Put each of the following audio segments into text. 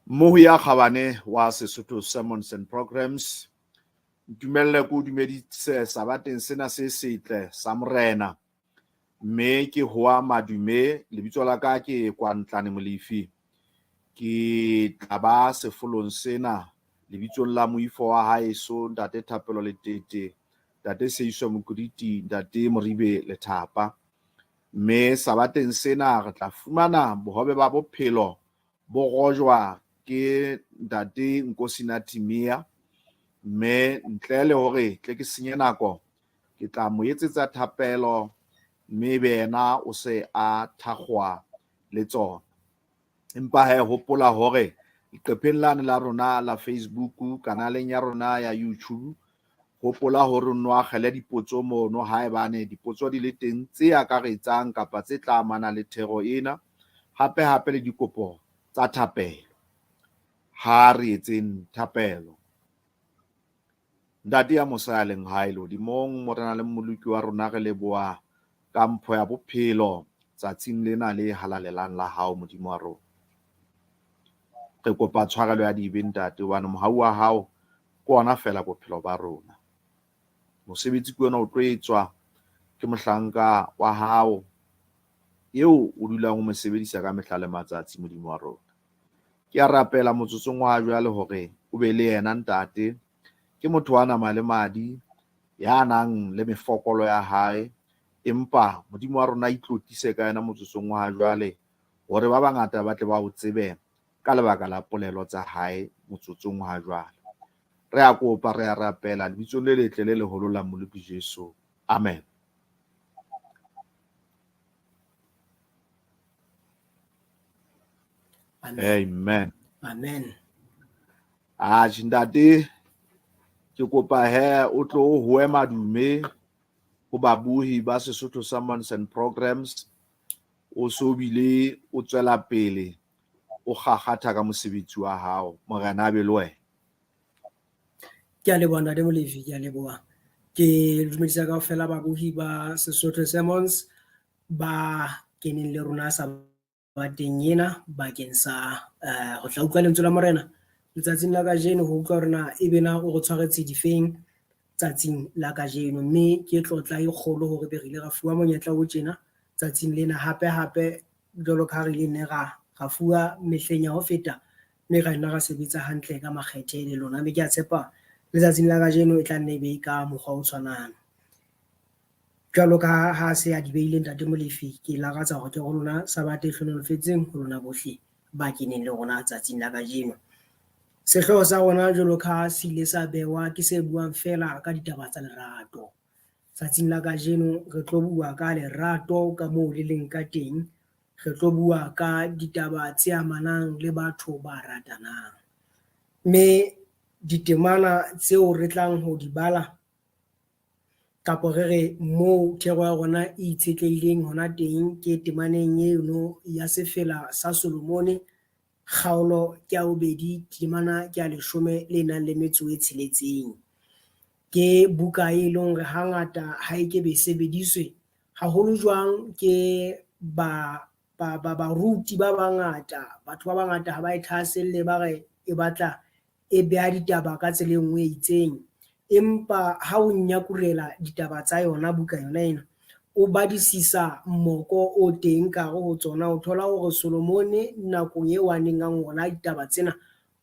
Mmohi ya kgabane wa Sesotho Sermons and Programs, ntumelle ke o dumedise sabateng sena se setle sa Morena. Mme ke hoa madume, lebitso la ka ke Kwantlane Molefi. Ke tla ba sefolong sena lebitsong la moifo wa haeso Ntate Thapelo Letete, Ntate Seiso Mokuriti, Ntate Moribe Lethapa. Mme sabateng sena re tla fumana bohobe ba bophelo bo rojwa ke Ntate Nkosinathi Mia. Mme ntle le hore tle ke senye nako, ke tla mo etsetsa thapelo mme ebe yena o se a thakgoa le tsona. Empa he hopola hore leqepheng lane la rona la Facebook, kanaleng ya rona ya YouTube, hopola hore o nno akgele dipotso mono haebane dipotso di le teng tse akaretsang kapa tse tla amana le thero ena, hape hape le dikopo tsa thapelo. Ha re etseng thapelo. Ntate ya mosa ya leng hae lehodimong, Morena le Mmoloki wa rona, re leboha ka mpho ya bophelo tsatsing lena le halalelang la hao, Modimo wa rona. Re kopa tshwarelo ya dibe, Ntate, hobane mohau wa hao ke ona feela bophelo ba rona. Mosebetsi ke ona o tlo etswa ke mohlanka wa hao eo o dulang o mo sebedisa ka mehla le matsatsi, Modimo wa rona. Ke a rapela motsotsong wa jwale hore o be le yena, Ntate. Ke motho wa nama le madi, ya nang le mefokolo ya hae, empa Modimo wa rona a itlotlise ka yena motsotsong wa jwale hore ba bangata ba tle ba o tsebe ka lebaka la polelo tsa hae motsotsong wa jwale. Re a kopa, re a rapela lebitsong le letle le leholo la Mmoloki Jesu. Amen. Amen. Amen. Atjhe ntate, ke kopa he o tlo howe madume ho babohi ba Sesotho Sermons and Programs, o so bile o tswela pele o kgakgatha ka mosebetsi wa hao. Morena a be le wena. Ke a leboha Ntate Molefi, ke a leboha. Ke dumedisa kaofela babohi ba Sesotho Sermons ba keneng le rona sa bateng ena bakeng sa ho tla utlwa lentswe la Morena letsatsing la kajeno, ho utlwa hore na ebe na o re tshwaretse difeng tsatsing la kajeno. Mme ke tlotla e kgolo hore be re ile ra fuwa monyetla o tjena tsatsing lena, hape hape jwalo ka ha re ile ne ra fuwa mehleng ya ho feta, mme ra nna ra sebetsa hantle ka makgethe le lona. Mme ke a tshepa letsatsing la kajeno e tla nne e be ka mokgwa o tshwanang. Jwalo ka ha se a di beile Ntate Molefi, ke lakatsa hore ke ho lona Sabata e hlohonolofetseng ho lona bohle ba keneng le rona tsatsing la kajeno. Sehlooho sa rona jwalo ka ha se ile sa bewa ke se buang feela ka ditaba tsa lerato. Tsatsing la kajeno re tlo bua ka lerato ka moo le leng ka teng, re tlo bua ka ditaba tse amanang le batho ba ratanang. Mme ditemana tseo re tlang ho di bala kapo re re moo thero ya rona e itshetlehileng hona teng ke temaneng eno ya sefela sa Solomone, kgaolo ke ya bobedi, temana ke ya 10 le nang le metso e 6. Ke buka e leng hore hangata ha e ke be sebediswe haholo jwang ke ba baruti ba bangata, batho ba bangata ha ba e thahaselle, ba re e batla e beha ditaba ka tsela e nngwe e itseng. Empa ha o nyakurela ditaba tsa yona buka yona ena, o badisisa moko o teng ka hare ho tsona, o thola hore Solomone nakong eo a neng a ngola ditaba tsena,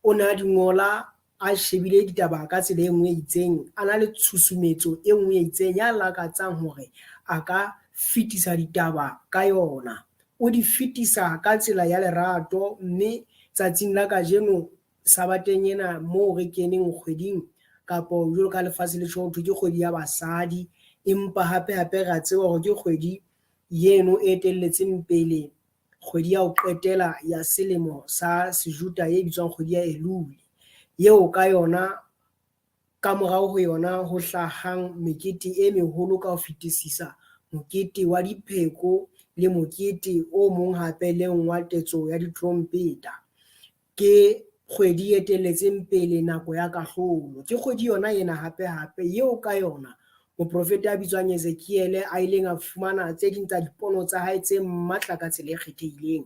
o ne a di ngola a shebile ditaba ka tsela e nngwe e itseng, a na le tshusumetso e nngwe e itseng ya lakatsang hore a ka fetisa ditaba ka yona. O di fetisa ka tsela ya lerato, mme tsatsing la kajeno sabateng ena moo re keneng kgweding kapo jwalo ka lefatshe le tjho ho thwe ke kgwedi ya basadi, empa hape hape re a tseba hore ke kgwedi eno e etelletseng pele kgwedi ya ho qetela ya selemo sa Sejuda e bitswang kgwedi ya Elule, eo ka yona ka morao ho yona ho hlahang mekete e meholo ka ho fetisisa, mokete wa dipheko le mokete o mong hape leng wa tetso ya ditrompeta. Ke kgwedi e etelletseng pele nako ya kahlolo. Ke kgwedi yona ena hape hape eo ka yona moprofeta a bitswang Ezekiele a ileng a fumana tse ding tsa dipono tsa hae tse matla ka tsela e kgethehileng.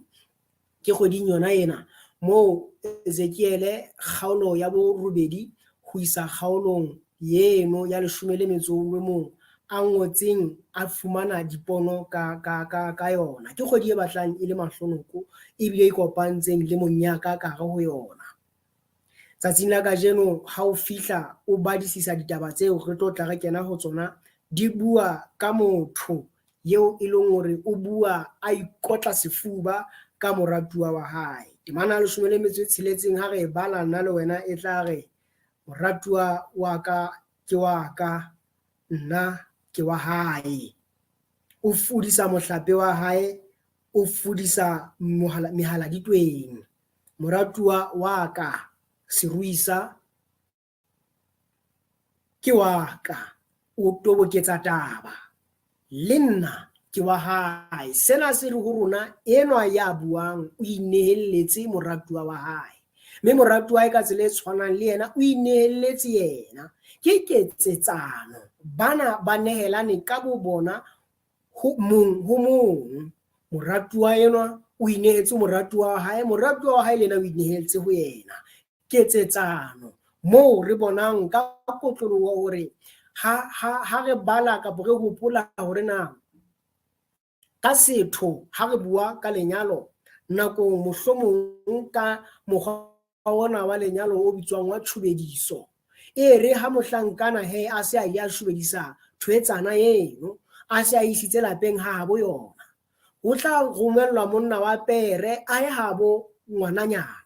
Ke kgweding yona ena Moo Ezekiele kgaolo ya borobedi ho isa kgaolong yeno ya 11 a ngotseng a fumana dipono ka yona. Ke kgwedi e batlang e le mahlonoko ebile e kopantseng le monyaka ka hare ho yona. Tsatsing la kajeno ha o fihla o badisisa ditaba tseo re tlo tla re kena ho tsona, di bua ka motho eo e leng hore o bua a ikotla sefuba ka moratuwa wa hae. Temana ya 16 ha re e bala nna le wena e tla re, moratuwa wa ka ke wa ka, nna ke wa hae. O fudisa mohlape wa hae, o fudisa mehaladitweng. Moratuwa wa ka, seruisa ke wa ka, o toboketsa taba. Le nna ke wa hae. Sena se re ho rona enwa ya buang o inehelletse moratuwa wa hae. Mme moratuwa hae ka tsela e tshwanang le yena o inehelletse yena. Ke ketsetsano. Bana ba nehelane ka bo bona ho mong ho mong. Moratuwa enwa o inehetse moratuwa wa hae, moratuwa wa hae le yena o inehetse ho yena. Ketsetsano moo re bonang ka kotloloho hore ha re bala kapa re hopola hore na ka setho ha re bua ka lenyalo nakong mohlomong ka mokgwa ona wa lenyalo o bitswang wa tshubediso, e re ha mohlankana he a se a ile a shubedisa thwetsana eno, a se a isitse lapeng ha habo yona, ho tla romellwa monna wa pere a ye habo ngwananyana.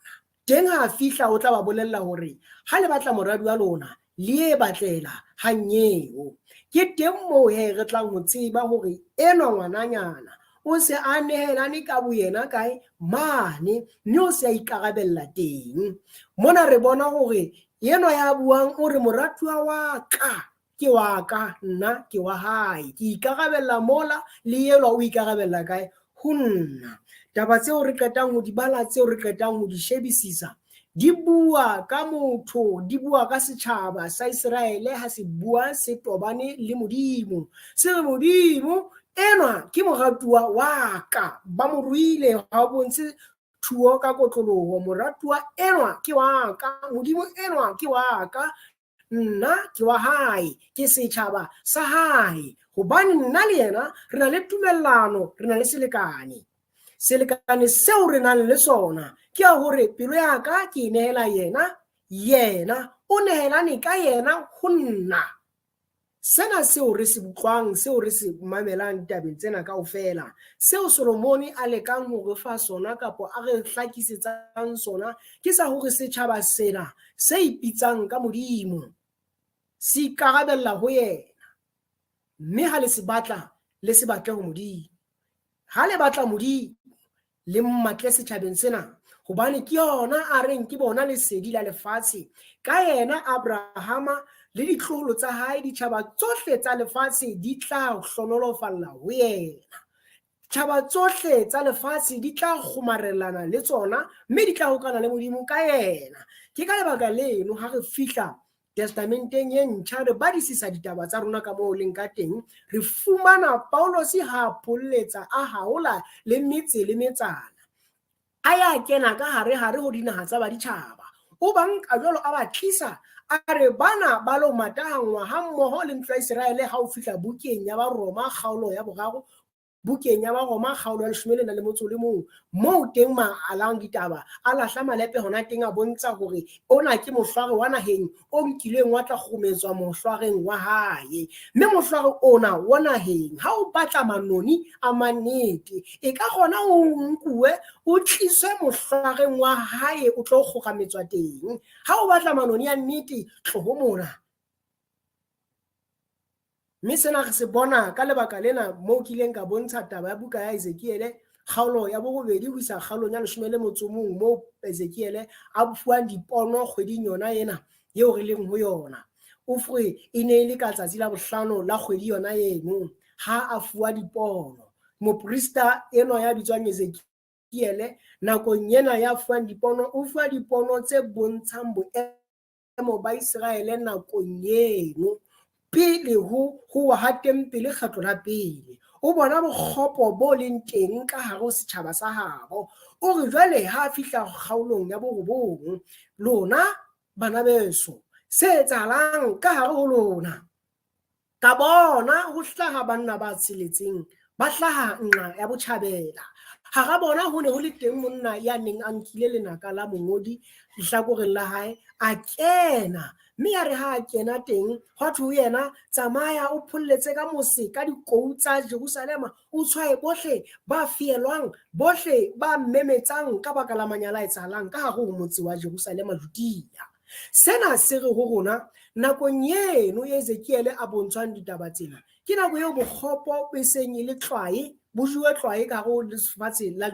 Teng ha a fihla o tla ba bolella hore ha le batla moradi wa lona le e batlela hanyeo. Ke teng moo he re tlang ho tseba hore enwa ngwananyana o se a nehelane ka boyena kae mane, mme o se a ikarabella teng. Mona re bona hore enwa ya buang o re moratuwa wa ka ke wa ka, nna ke wa hae. Ke ikarabella mola le enwa o ikarabella kae ho nna. Taba tseo re qetang ho di bala, tseo re qetang ho di shebisisa, di bua ka motho, di bua ka setjhaba sa Iseraele ha se bua se tobane le Modimo. Se re Modimo enwa ke moratuwa wa ka, ba mo ruile ha o bontshe thuo ka kotloloho. Moratuwa enwa ke wa ka, Modimo enwa ke wa ka, nna ke wa hae, ke setjhaba sa hae. Hobane nna le yena re na le tumellano, re na le selekane. Selekane seo re nang le sona ke ya hore pelo ya ka ke e nehela yena, yena o nehelane ka yena ho nna. Sena seo re se utlwang, seo re se mamelang ditabeng tsena kaofela, seo Solomone a lekang ho re fa sona kapa a re hlakisetsang sona, ke sa hore setjhaba sena se ipitsang ka Modimo se ikarabella ho yena. Mme ha le se batla, le se batle ho Modimo. Ha le batla Modimo, le mmatle setjhabeng sena, hobane ke yona a reng ke bona lesedi la lefatshe. Ka yena Abrahama le ditloholo tsa hae, ditjhaba tsohle tsa lefatshe di tla hlonolofalla ho yena. Tjhaba tsohle tsa lefatshe di tla kgomarelana le tsona, mme di tla hokana le Modimo ka yena. Ke ka lebaka leno ha re fihla testamenteng e ntjha re badisisa ditaba tsa rona ka moo leng ka teng, re fumana Paulosi ha a pholletsa a haola le metse le metsana, a ya kena ka hare hare ho dinaha tsa baditjhaba. O ba nka jwalo a ba tlisa, a re bana ba lo matahangwa ha mmoho le ntlo ya Iseraele ha o fihla bukeng ya Baroma kgaolo ya 3, bukeng ya Baroma kgaolo ya 11, moo teng ma alang ditaba a lahla malepe hona teng, a bontsha hore ona ke mohlware wa naheng o nkileng wa tla kgometswa mohlwareng wa hae. Mme mohlware ona wa naheng ha o batla manoni a mannete, e ka kgona o nkuwe o tliswe mohlwareng wa hae o tlo kgokametswa teng. Ha o batla manoni a nnete, tloho mona. Mme sena re se bona ka lebaka lena moo ke ileng ka bontsha taba ya buka ya Ezekiele kgaolo ya 8 ho isa kgaolong ya 11, moo Ezekiele a fuwang dipono kgweding yona ena eo re leng ho yona. O fwe e ne e le ka tsatsi la bohlano la kgwedi yona eno ha a fuwa dipono. Moprista enwa ya bitswang Ezekiele nakong ena ya fuwang dipono, o fuwa dipono tse bontshang boemo ba Iseraele nakong eno pele ho wa ha tempele kgetlo la pele. O bona bokgopo bo leng teng ka hare ho setjhaba sa habo. O re jwale ha a fihla kgaolong ya borobong, lona bana beso, se etsahalang ka hare ho lona? Ka bona ho hlaha banna ba tsheletseng, ba hlaha nqa ya botjhabela. Hara bona ho ne ho le teng monna ya neng a nkile lenaka la mongodi lehlakoreng la hae, a kena. Mme ya re ha a kena teng, hwa thwe ho yena, tsamaya o pholletse ka mose ka dikou tsa Jerusalema, o tshwaye bohle ba fielwang, bohle ba memetsang ka baka la manyala a etsahalang ka hare ho motse wa Jerusalema, Judea. Sena se re ho rona, nakong eno e Ezekiele a bontshwang ditaba tsena, ke nako eo bokgopo bo seng e le tlwae, bo jewe tlwae ka hare ho lefatshe la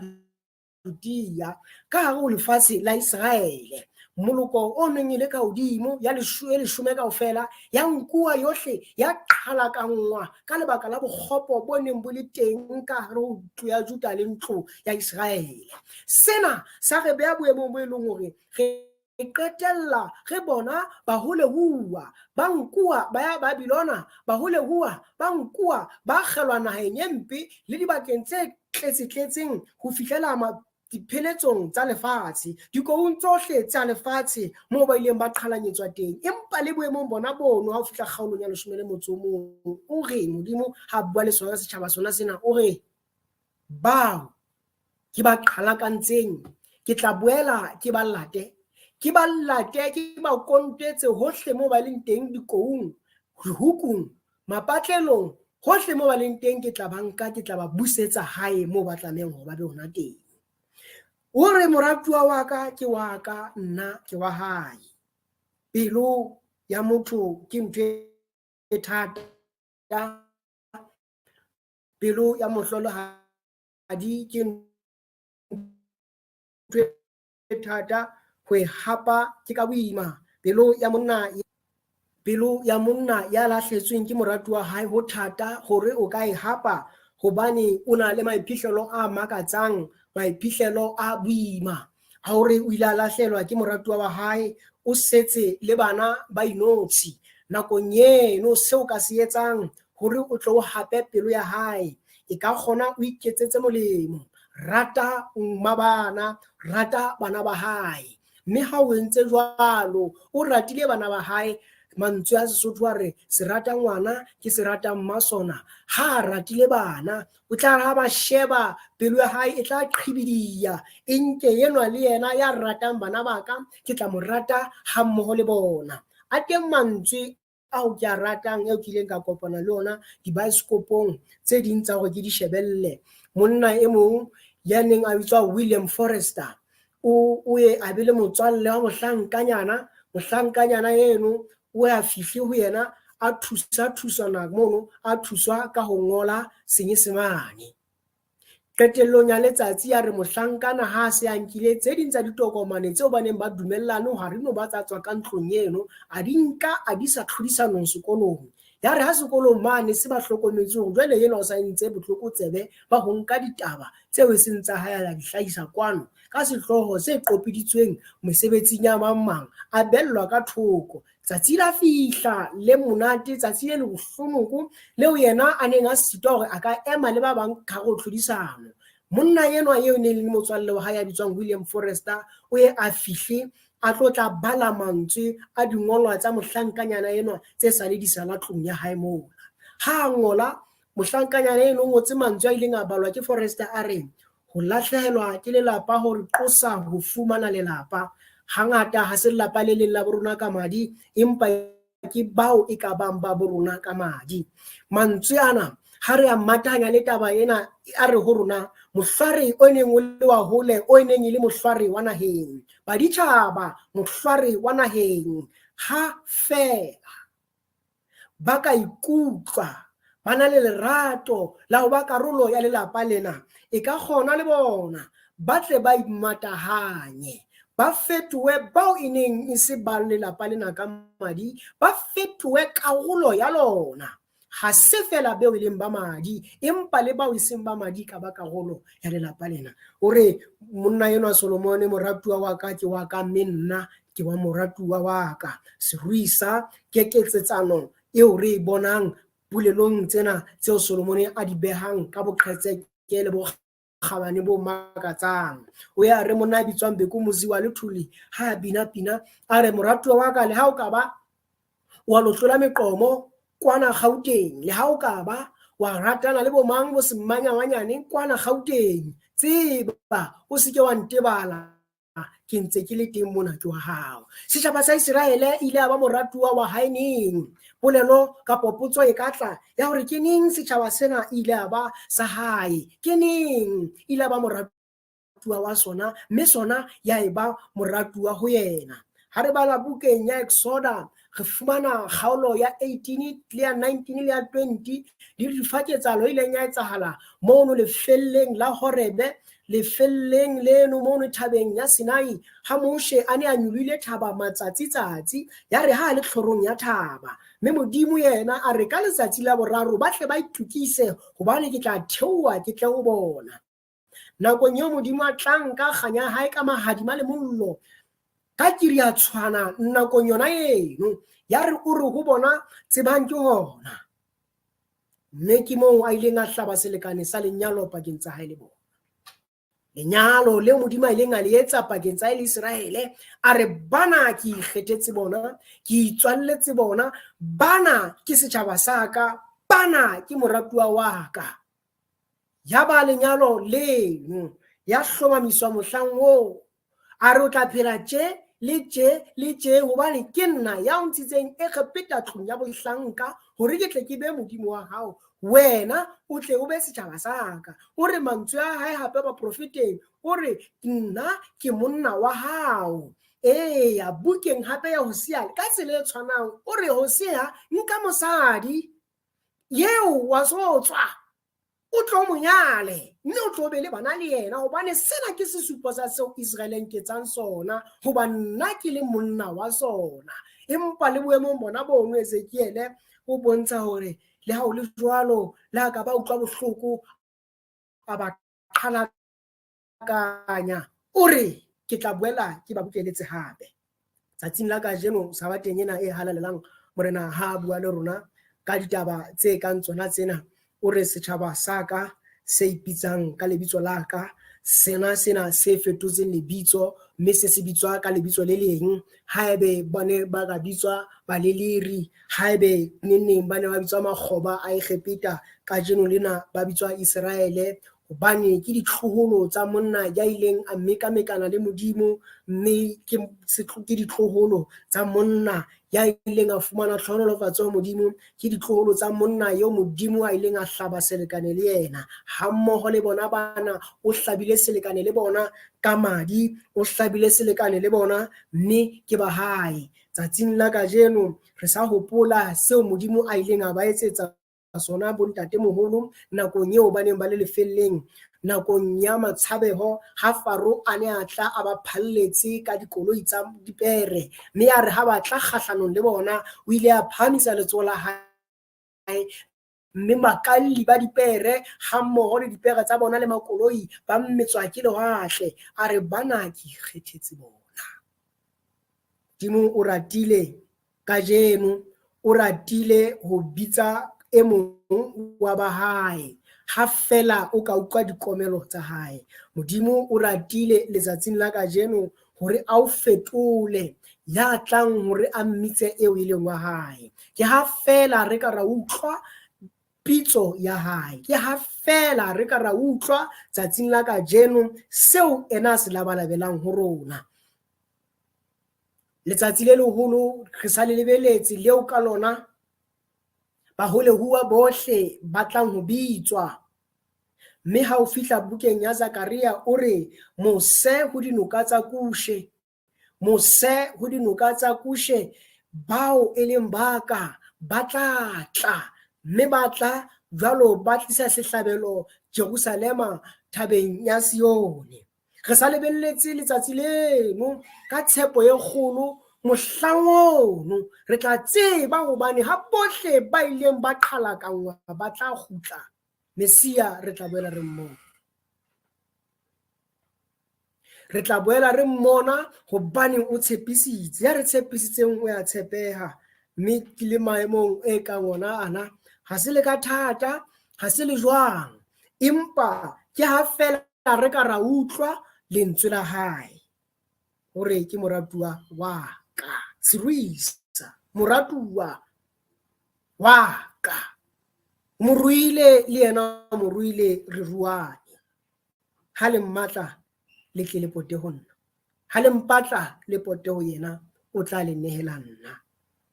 Judea, ka hare ho lefatshe la Iseraele. Moloko o neng e le ka hodimo ya e leshome kaofela ya nkuwa yohle, ya qhalakanngwa ka lebaka la bokgopo bo neng bo le teng ka hare ho ntlo ya Juda le ntlo ya Iseraele. Sena sa re beha boemong bo e leng hore re qetella re bona baholehuwa ba nkuwa ba ya Babilona, baholehuwa ba nkuwa ba kgelwa naheng e mpe le dibakeng tse tletsetletseng ho fihlela dipheletsong tsa lefatshe, dikoung tsohle tsa lefatshe moo ba ileng ba qhalanyetswa teng. Empa le boemong bona bono ha o fihla kgaolong ya 11, o re Modimo ha bua le sona setjhaba sona sena, o re bao ke ba qhalakantseng, ke tla boela ke ba late, ke ba late, ke ba kontetse hohle moo ba leng teng, dikoung, dihukung, mapatlelong, hohle moo ba leng teng, ke tla ba nka, ke tla ba busetsa hae moo ba tlamehang hore ba be hona teng. O re moratuwa wa ka ke wa ka, nna ke wa hae. Pelo ya motho ke ntho e thata, pelo ya mohlolohadi ke ntho e thata ho e hapa, ke ka boima. Pelo ya monna ya lahletsweng ke moratuwa wa hae ho thata hore o ka e hapa, hobane o na le maiphihlelo a makatsang, maiphihlelo a boima a hore o ile a lahlelwa ke moratuwa wa hae, o setse le bana ba inotshi. Nakong eno seo ka se etsang hore o tlo hape pelo ya hae, e ka kgona o iketsetse molemo. Rata mmabana, rata bana ba hae. Mme ha o entse jwalo, o ratile bana ba hae, mantswe a Sesotho a re se rata ngwana ke se rata mma sona. Ha a ratile bana, o tla ha ba sheba pelo ya hae e tla qhibidia, e nke enwa le yena ya ratang bana ba ka, ke tla mo rata ha mmoho le bona. A teng mantswe ao ke a ratang eo ke ileng ka kopana le ona dibaesekopong tse ding tsa hore ke di shebelle. Monna e mong ya neng a bitswa William Forrester, o ye a be le motswalle wa mohlankanyana, mohlankanyana eno o ya fihle ho yena a thusa thusana mono, a thuswa ka ho ngola Senyesemane. Qetellong ya letsatsi ya re mohlankana ha se a nkile tse ding tsa ditokomane tseo ba neng ba dumellane hore no ba tsa tswa ka ntlong eno, a di nka a di sa tlhodisanong sekolong. Ya re ha sekolong mane se ba hlokometse hore jwale ena o sa entse botlokotsebe ba ho nka ditaba tseo e seng tsa hae a di hlahisa kwano ka sehlooho se qopiditsweng mesebetsing ya mang mang, a bellwa ka thoko. Tsatsi la fihla le monate, tsatsi le bohloko leo yena a neng a sitwa hore a ka ema le ba bang ka hare ho tlhodisano. Monna enwa eo neng le motswalle wa hae ya bitswang William Forrester, o ye a fihle a tlo tla bala mantswe a dingolwa tsa mohlankanyana enwa tse sa le di sala tlung ya hae mona. Ha a ngola, mohlankanyana eno o ngotse mantswe a ileng a balwa ke Forrester a reng, ho lahlehelwa ke lelapa ho re qosa ho fumana lelapa. Hangata ha se lelapa le leng la borona ka madi, empa ke bao e ka bang ba borona ka madi. Mantswe ana ha re a matahanya le taba ena, a re ho rona mohlware o neng o le wa hole, o neng e le mohlware wa naheng, baditjhaba mohlware wa naheng, ha feela ba ka ikutlwa ba na le lerato la ho ba karolo ya lelapa lena, e ka kgona le bona ba tle ba imatahanye, ba fetohe bao e neng e se ba lelapa lena ka madi, ba fetohe karolo ya lona. Ha se fela beo e leng ba madi, empa le bao e seng ba madi ka ba karolo ya lelapa lena. O re monna enwa Solomone, moratuwa wa ka ke wa ka, mme nna ke wa moratuwa wa ka. Serui sa keketsetsano eo re e bonang Polelong tsena tseo Solomone a di behang ka boqhetseke le bokgabane bo makatsang. O ya re monna a bitswang Beko Mozi wa Lethuli ha a bina pina a re, moratuwa wa ka, le ha o ka ba wa lo tlola meqomo kwana Gauteng, le ha o ka ba wa ratana le bomang bo semmanyawanyane kwana Gauteng, tseba o se ke wa ntebala, ke ntse ke le teng mona, ke wa hao. Setjhaba sa Iseraele ile a ba moratuwa wa hae neng? Polelo kapa potso e ka tla ya hore ke neng setjhaba sena ile a ba sa hae, ke neng ile a ba moratuwa wa sona, mme sona ya e ba moratuwa ho yena. Ha re bala bukeng ya Exoda, re fumana kgaolo ya 18 le ya 19 le ya 20 le difaketsalo e ileng ya etsahala mono lefelleng la Horebe, lefelleng leno mono thabeng ya Sinai, ha Moshe a ne a nyolohile thaba matsatsi-tsatsi, ya re ha a le tlhorong ya thaba, mme Modimo yena a re ka letsatsi la boraro ba tle ba itokise, hobane ke tla theoha ke tle ho bona. Nakong eo Modimo a tla nka kganya ya hae ka mahadima le mollo, ka kiri ya tshwana nakong yona eno, ya re o re ho bona, tsebang ke hona. Mme ke moo a ileng a hlaba selekane sa lenyalo pakeng tsa hae le bona. Lenyalo leo Modimo a ileng a le etsa pakeng tsa hae le Iseraele, a re bana ke ikgethetse bona, ke itswalletse bona, bana ke setjhaba sa ka, bana ke moratuwa wa ka. Ya ba lenyalo leno ya hlomamiswa mohlang oo, a re o tla phela tje le tje le tje, hobane ke nna ya o ntshitseng Egepeta tlung ya bohlanka, hore ke tle ke be Modimo wa hao, wena o tle o be setjhaba sa ka. O re mantswe a hae hape baprofeteng, o re nna ke monna wa hao. Eya, bukeng hape ya Hosea ka tsela e tshwanang, o re Hosea, nka mosadi eo wa sotswa, o tlo monyale, mme o tlo be le bana le yena, hobane sena ke sesupo sa seo Iseraele nketsang sona, hoba nna ke le monna wa sona. Empa le boemong bona bono, Ezekiele o bontsha hore le ha o le jwalo, le ha ka ba utlwa bohloko, a ba qhalakanya, o re ke tla boela ke ba bokeletse hape. Tsatsing la kajeno, sabateng ena e halalelang, Morena ha a bua le rona ka ditaba tse kang tsona tsena, o re setjhaba sa ka se ipitsang ka lebitso la ka, sena sena se fetotseng lebitso, mme se se bitswa ka lebitso le leng, haebe ba ne ba ka bitswa baleleri, haebe neneng ba ne ba bitswa makgoba a Egepeta, kajeno lena ba bitswa Iseraele, hobane ke ditloholo tsa monna ya ileng a mekamekana le Modimo, mme ke ditloholo tsa monna ya ileng a fumana tlhohonolofatso ho Modimo, ke ditloholo tsa monna eo Modimo a ileng a hlaba selekane le yena. Hammoho le bona bana, o hlabile selekane le bona ka madi, o hlabile selekane le bona, mme ke ba hae. Tsatsing la kajeno re sa hopola seo Modimo a ileng a ba etsetsa sona bontatemoholo nakong eo ba neng ba le lefelleng, nakong ya matshabeho, ha Faro a ne a tla a ba phalletse ka dikoloi tsa dipere, mme a re ha ba tla kgahlanong le bona, o ile a phahamisa letsoho la hae, mme bakalli ba dipere hammoho le dipere tsa bona le makoloi ba mmetswa ke lewatle. A re bana ke ikgethetse bona. Modimo o ratile kajeno, o ratile ho bitsa e mong wa ba hae, ha fela o ka utlwa dikomelo tsa hae. Modimo o ratile letsatsing la kajeno hore a o fetole ya tlang hore a mmitse eo e leng wa hae. Ke ha fela re ka ra utlwa pitso ya hae, ke ha fela re ka ra utlwa tsatsing la kajeno seo ena a se labalabelang ho rona. Letsatsi le leholo re sa le lebeletse, leo ka lona baholehuwa bohle ba tlang ho bitswa. Mme ha o fihla bukeng ya Zakaria, o re mose ho dinoka tsa Kushe, mose ho dinoka tsa Kushe, bao e leng ba ka ba tla tla, mme ba tla jwalo ba tlisa sehlabelo Jerusalema thabeng ya Sione. Re sa lebelletse letsatsi leno ka tshepo e kgolo, mohlang ono re tla tseba hobane ha bohle ba ileng ba qhalakangwa ba tla kgutla, Mesia re tla boela re mmona. Re tla boela re mmona hobane o tshepisitse. Ya re tshepisitseng o ya tshepeha, mme ke le maemong e kang ona ana, Ha se le ka thata, ha se le jwang, empa ke ha fela re ka ra utlwa lentswe la hae hore ke moratuwa wa ka. Seruisa, moratuwa wa ka. Moruile le yena moruile, re ruane. Ha le mmatla, le tle le pote ho nna. Ha le mpatla, le pote ho yena, o tla le nehela nna.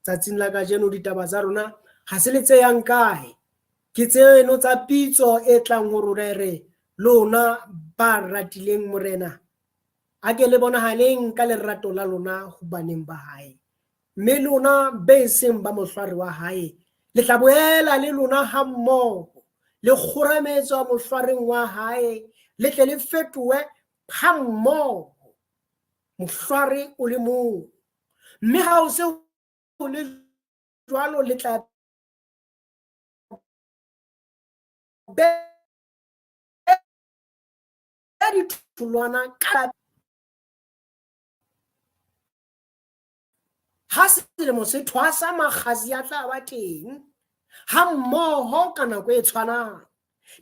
Tsatsing la kajeno ditaba tsa rona ha se le tse yang kae, ke tseno tsa pitso e tlang ho rona e re lona ba ratileng Morena, a ke le bonahaleng ka lerato la lona ho baneng ba hae. Mme lona be seng ba mohlware wa hae, le tla boela le lona hammoho, le kgorametswa mohlwareng wa hae, le tle le fetohe hammoho mohlware o le mong. Mme ha o se o le jwalo, le tla beha ditholwana ka ha selemo se thwasa, makgasi a tla ba teng ha mmoho ka nako e tshwanang.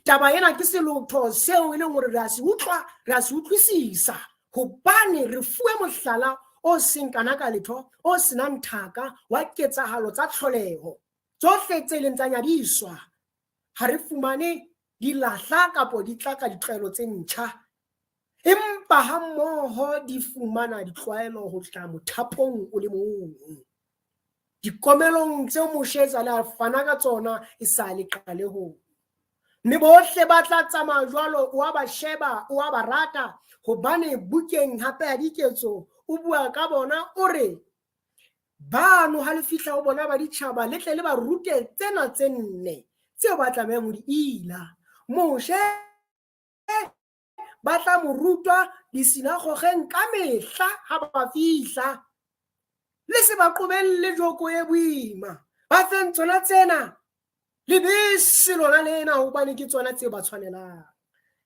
Taba ena ke selotho seo e leng hore re a se utlwa, re a se utlwisisa, hobane re fuwe mohlala o seng kana ka letho, o senang thaka wa ketsahalo tsa tlholeho tsohle tse leng tsa nyadiswa. Ha re fumane di lahla kapo di tla ka ditlwaelo tse ntjha, empa ha mmoho di fumana ditlwaelo ho tla mothapong o le mong. Dikomelong tseo Moshe esale a fana ka tsona e sa le qalehong. Mme bohle ba tla tsamaya jwalo, o a ba sheba, o a ba rata, hobane bukeng hape ya Diketso o bua ka bona, o re, bano ha le fihla ho bona ba ditjhaba, le tle le ba rute tsena tse nne tseo ba tlamehang ho di ila. Moshe ba tla mo rutwa disinagogeng ka mehla ha ba fihla. Le se ba qobelle joko e boima, ba feng tsona tsena, lebese lona lena, hobane ke tsona tse ba tshwanelang.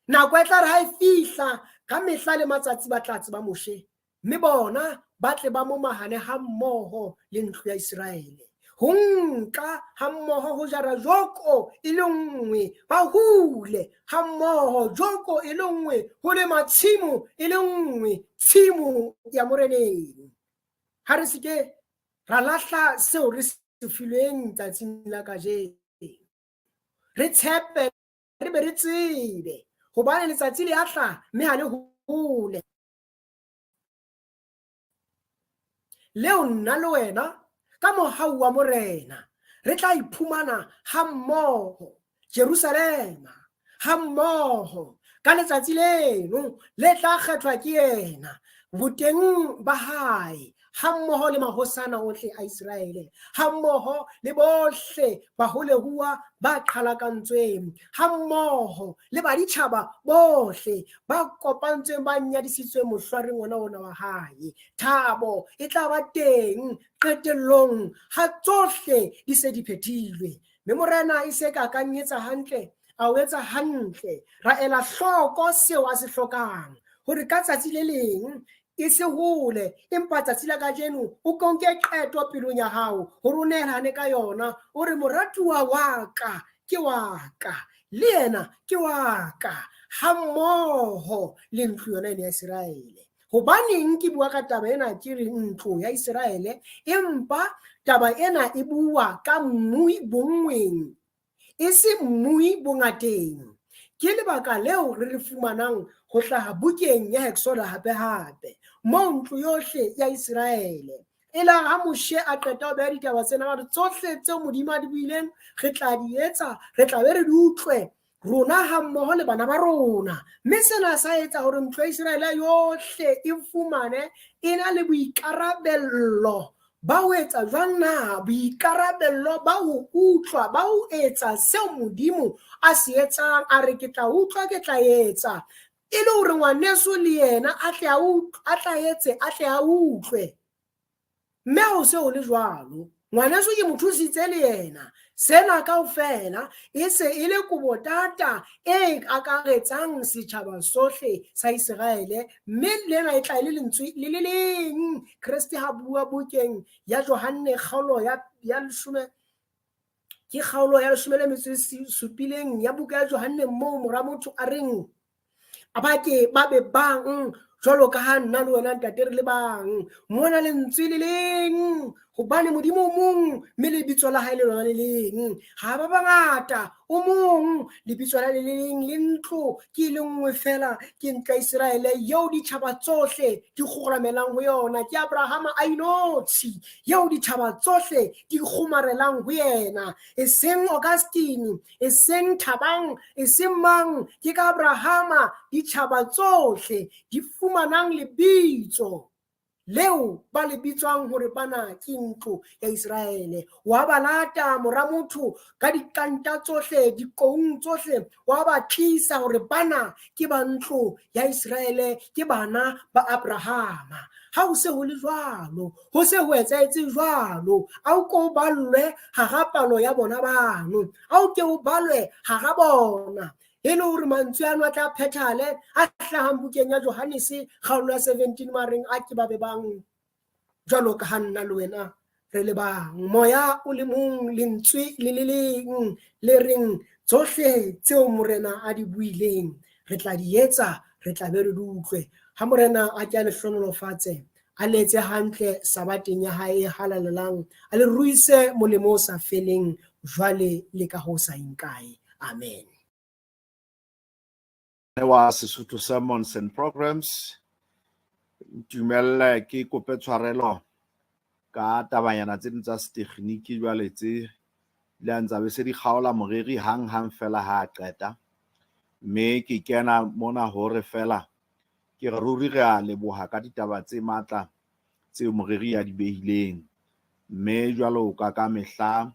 Nako e tla re ha e fihla, ka mehla le matsatsi ba tla tseba Moshe, mme bona ba tle ba momahane ha mmoho le ntlo ya Iseraele. Ho nka ha mmoho ho jara joko e le nngwe, ba hule ha mmoho joko e le nngwe, ho lema tshimo e le nngwe, tshimo ya Moreneng. Ha re se ke ra lahla seo re se filweng tsatsing la kajeno. Re tshepe, re be re tsebe, hobane letsatsi le a tla mme ha le hole. Leo nna le wena ka mohau wa Morena re tla iphumana ha mmoho Jerusalema, ha mmoho ka letsatsi leno le tla kgethwa ke yena boteng ba hae, ha mmoho le mahosana ohle a Iseraele, ha mmoho le bohle baholehuwa ba qhalakantsweng, ha mmoho le baditjhaba bohle ba kopantsweng ba nyadisitsweng mohlwareng ona ona wa hae. Thabo e tla ba teng qetellong ha tsohle di se di phethilwe. Mme Morena e se ka akanyetsa hantle, a o etsa hantle, ra ela hloko seo a se hlokang, hore ka tsatsi le leng e se hole, empa tsatsi la kajeno o konke qeto pelong ya hao hore o nehelane ka yona, o re moratuwa wa ka ke wa ka, le yena ke wa ka, ha mmoho le ntlo yona ena ya Iseraele. Hobaneng ke bua ka taba ena ke re ntlo ya Iseraele, empa taba ena e bua ka mmui bonngweng, e se mmui bongateng. Ke lebaka leo re le fumanang ho hlaha bukeng ya Exoda hape hape, moo ntlo yohle ya Iseraele e la ha Moshe a qeta ho beha ditaba tsena, a re tsohle tseo Modimo a di buileng re tla di etsa, re tla be re di utlwe rona ha mmoho le bana ba rona. Mme sena sa etsa hore ntlo ya Iseraele yohle e fumane e na le boikarabello ba ho etsa jwang na? Boikarabello ba ho utlwa, ba ho etsa seo Modimo a se etsang. A re ke tla utlwa, ke tla etsa, e le hore ngwaneso le yena a tle a utlwe, a tla etse, a tle a utlwe. Mme ha ho se ho le jwalo, ngwaneso ke mo thusitse le yena. Sena kaofela e se e le kobotata e akaretsang setjhaba sohle sa Iseraele, mme lena e tla e le lentswe le le leng. Kreste ha bua bukeng ya Johanne kgaolo ya leshome Ke kgaolo ya 17 ya buka ya Johanne moo mora motho a reng a ba ke ba be bang jwalo ka ha nna le wena ntate re le bang. Mona lentswe le leng, hobane Modimo o mong mme lebitso la hae le lona le leng. Ha ba bangata, o mong, lebitso la le leng, le ntlo ke le nngwe fela, ke ntlo ya Iseraele eo ditjhaba tsohle di kgoramelang ho yona. Ke Abrahama a inotshi eo ditjhaba tsohle di kgomarelang ho yena, e seng Augustine, e seng Thabang, e seng mang. Ke ka Abrahama ditjhaba tsohle di fumanang lebitso leo ba le bitswang hore bana ke ntlo ya Iseraele. Wa ba lata mora motho ka dikanta tsohle, dikoung tsohle, wa ba tlisa hore bana ke ba ntlo ya Iseraele, ke bana ba Abrahama. Ha ho se ho le jwalo, ho se ho etsahetse jwalo, a o ko o ballwe hara palo ya bona bano, a o ke o balwe hara bona, e le hore mantswe ano a tla phethale a hlahang bukeng ya Johannese kgaolo ya 17 mareng a ke ba be bang jwalo ka ha nna le wena re le bang. Moya o le mong, lentswe le le leng le reng tsohle tseo Morena a di buileng re tla di etsa, re tla be re di utlwe. Ha Morena a ke a le hlohonolofatse, a le etse hantle sabateng ya hae e halalelang, a le ruise molemo o sa feleng jwale le ka ho sa eng kae. Amen. Wa Sesotho Sermons and Programs, ntumelle ke kope tshwarelo ka tabanyana tse ding tsa setekginiki jwale tse le a ntsa be se di kgaola moreri hang hang fela ha a qeta, mme ke kena mona hore fela ke re ruri re a leboha ka ditaba tse matla tseo moreri a di behileng, mme jwalo ka ka mehla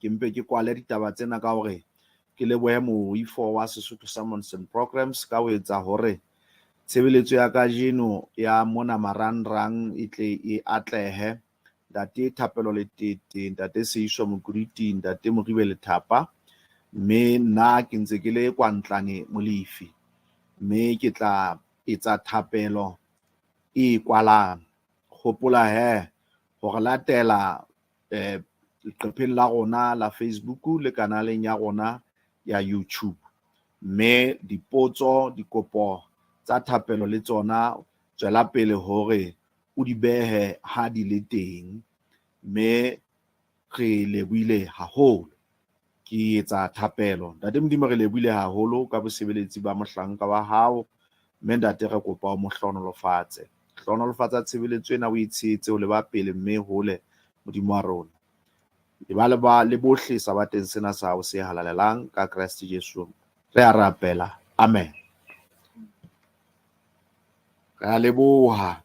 ke mpe ke kwale ditaba tsena ka hore ke lebohe moifo wa Sesotho Sermons and Programs ka ho etsa hore tshebeletso ya kajeno ya mona marangrang e tle e atlehe. Ntate Thapelo Letete, Ntate Seiso Mokuriti, Ntate Moribe Lethapa, mme nna ke ntse ke le Kwantlane Molefi, mme ke tla etsa thapelo e kwalang. Hopola he hore latela leqepheng la rona la Facebook le kanaleng ya rona ya YouTube, mme dipotso, dikopo tsa thapelo le tsona tswela pele hore o di behe ha di le teng, mme re lebohile haholo. Ke etsa thapelo. Ntate Modimo, re lebohile haholo ka bosebeletsi ba mohlanka wa hao, mme ntate re kopa o mo hlohonolofatse. Hlohonolofatsa tshebeletso ena, o e tshehetse ho leba pele mme hole, Modimo wa rona. E ba le ba le bohle sabateng sena sa hao se halalelang ka Kreste Jesu. Re a rapela. Amen. Re a leboha.